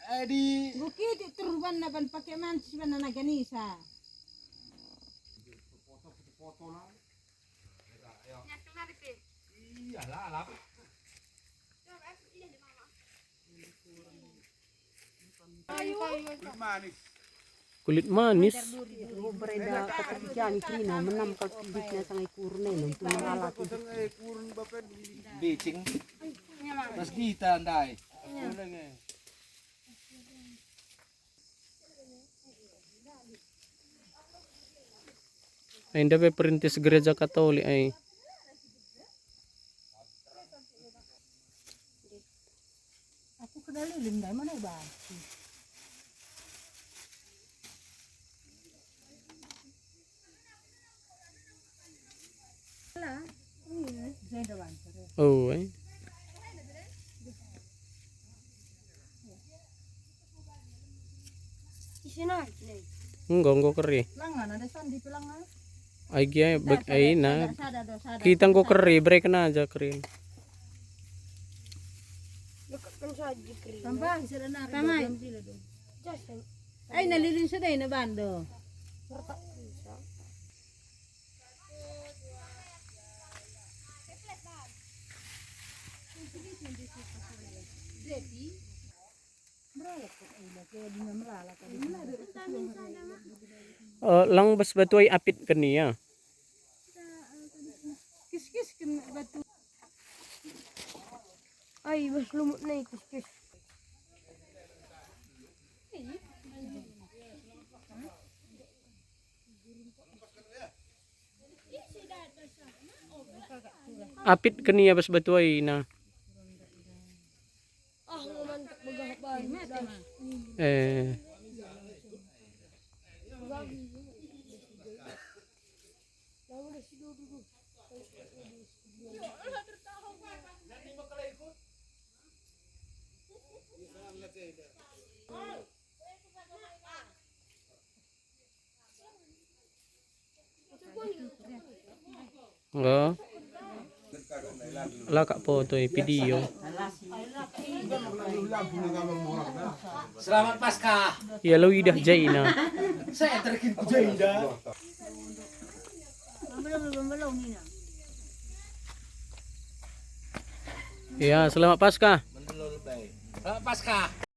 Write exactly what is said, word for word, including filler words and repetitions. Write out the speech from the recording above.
Adi. Bukit terus banna ban pake mantis banna naga nisa. Foto, foto, foto lah. Iyalah, lah. Kulit manis. Kulit manis. Berenda kata kami kerina menam kal kibitna sangai kurun eno tu malala tu. Bicing. Pas kita ndai. Enda pe perintis gereja Katolik ai. Aku kena lilin ndai mana banci. Oh, eh. Enggo, enggo keri. Ai gia bek ai na. Kita enggo keri, bereken aja keri. Tambah, tamai. Ai na lilin sedai na bando. Eh, lang bas batu ai apit kenia. Ai, bas lumut nai kis-kis. Apit kenia bas batu ai na. Ah, mantap begah banget. Eh. Enggo. La kak foto, eh, video. Selamat Paskah. Ya, lo idah jaina. Saya terkin jaina. Ya, selamat Paskah. Selamat Paskah.